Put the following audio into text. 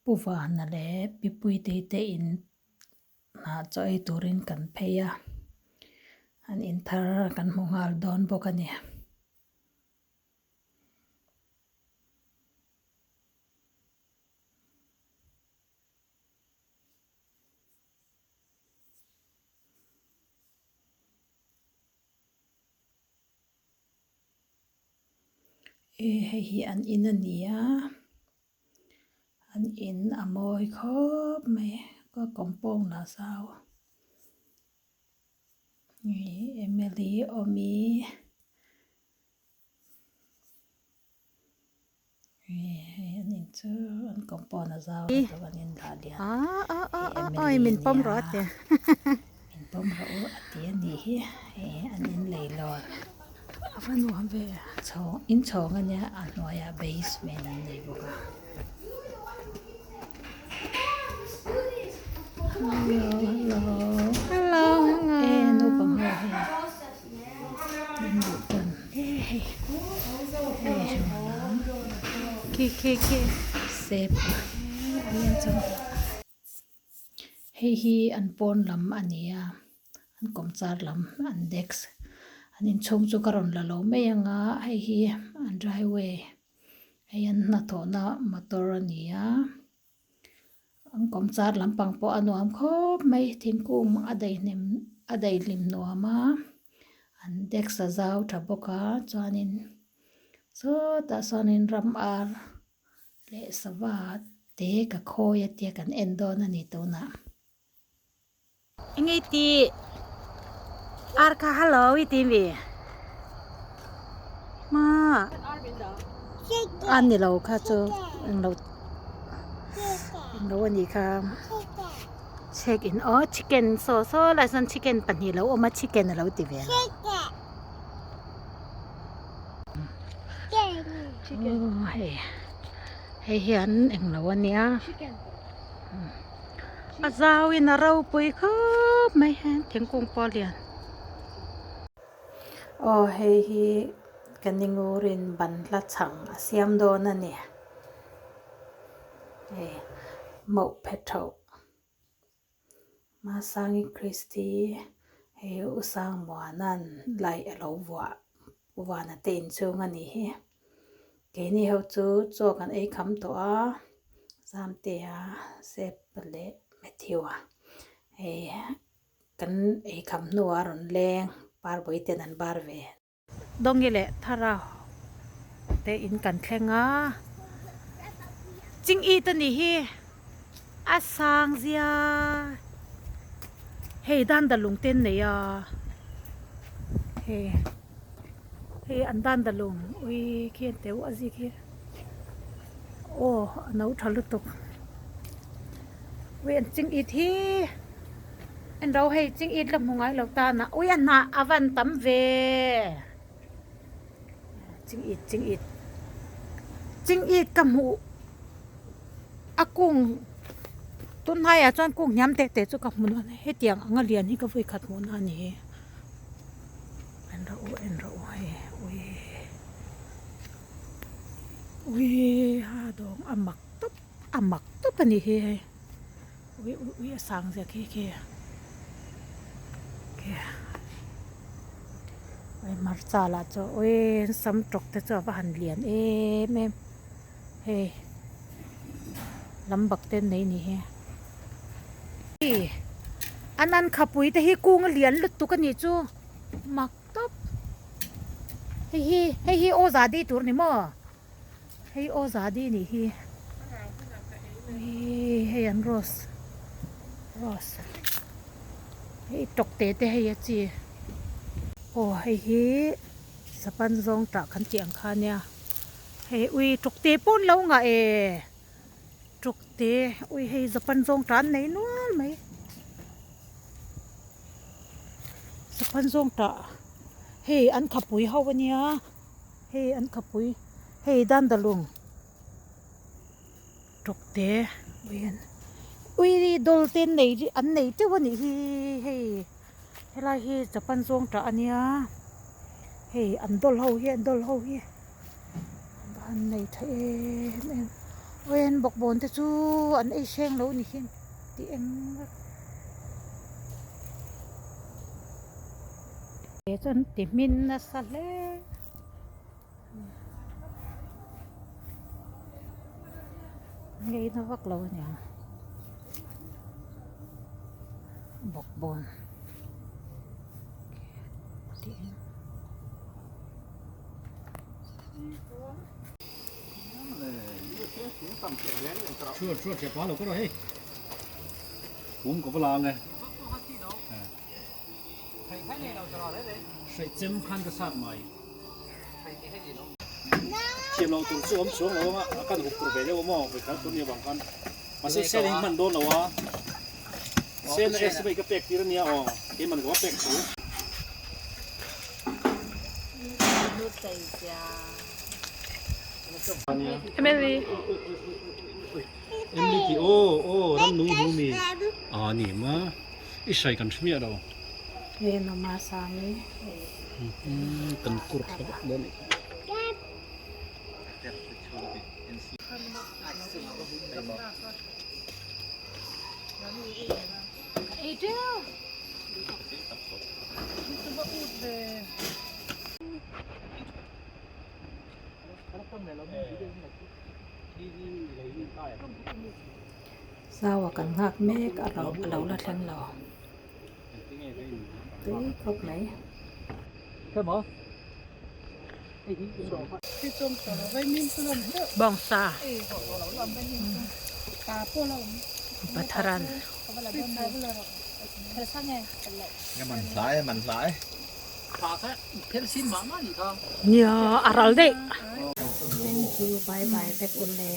Pu Vana leh Pi Puitei te in hnah chaw ei turin kan phei a an in thar kan hmu nghal dawn bawk a ni. E hei hi an in a ni a an in a mawi khawp mai a compound lah zau ih Emily awmi ih hei an in chu an compound a zau lutuk an in lah lian hei Emily a nia min pawm rawh u a ti a nih hi hei an in lei lawn a va nuam ve chhawng inchhawng a nia a hnuaiah basement an nei bawk a hello hello hello hello e naupang ho hei an duh chuan e hei hei khi khi khi sep a lian chang Hei hi an pawn lam a ni a an kawmchar lam an desk an inchhung chu ka rawn la lo mai ang a hei hi an driveway hei an hnathawhna motor a ni a an kawmchar lampang pawh a nuam khawp mai thingkung a daihnem a daihlim nuam a an desk a zau tha bawk a chuanin sawtah sawnin ram ar leh sava te ka khawi a tia kan en dawn a ni tunah. Enge ti ar kha hello i ti mi ma a ni lo kha chu englo englo a nih kha check in aw chicken saw saw lai sawn chicken pahnih a lo awm a chicken a lo ti ve a. Aw hei hei hian englo a nia a zauin a ropui khawp mai hian thingkung pawh a lian. Aw hei hi ka ni ngurin banhla chhang a siam dawn a ni hei mauh phe thauh. Masangi Christy hei U Sangmuana'n light a lo vuah vuahna te inchhung a nih hi. Keini ho chu chaw kan ei kham tawh a Zamtea Sepa leh Matthew a hei kan ei kham hnuah a rawn leng Parbawi ten an bar ve. Dawngi leh Thara te in kan thleng a, Ching it a nih hi a sang zia hei dan dalung te an nei a hei hei an dan dalung ui khi an teuh a zik hi aw a no tha lutuk ui an ching it hi. En ro hei ching it la hmu ngai lo tan a ui a hnah a van tam ve ching it ching it ching it ka hmuh a kung tunhai ah chuan kung hniam teh teh chu ka hmu nual a hetiang anga lian hi ka vawi khat hmuh na a ni en rawh u en rawh u hei ui ui ha dawng a mak tawp a mak tawp a ni hi hei. Ui ui ui a sang zia khi khi khi ui hmarcha lah chu ui sam tawk te chu a va han lian em em hei lam bak te an nei a ni hi an an khapui te hi kung a lian lutuk a nih chu mak tawp hei hi hei hi aw za dei tur a ni maw. Hei aw zadi nih hi ui hei an rose rose hei tawk te te hei a chi aw hei hi sapan zawng tah kan tih ang kha nia hei ui tawk te pawh an lo ngah e tawk te ui hei sapan zawng tah an nei nual mai sapan zawng tah hei an khapui ho ania. Hei an khapui hei dandalung tawkte ui dawl te an nei an nei teuh a nih hi hei helai hi japan zawng tah a nia hei an dawl ho hi an dawl ho hi an nei tha em em. Awi an bawkbawn te chu an ei hreng lo ni hian tih eng vek. He chuan ti hmin nasa hle. Ngeina vak lo aniang bawkbawn tih. Thiam loh tur chu awm chuang lo anga a kan hup tur ve deuh a maw vawikhat tur nia vang khan mahse sen hi hman dawn lo a sen a estimate ka pek tir ania aw keimah ka pek tho. Emily. Emily ti aw aw ram nung hu mi a ni ma i hrai kan hre miah lo. Rinawma Sangi. Kan kur thla vek dawn anih kha. Zau a kan nghak mek a lo la thleng lo. Tui khawp mai. Bawngsa Patharan. Nia a ral daih. Thank you bye bye vek ule.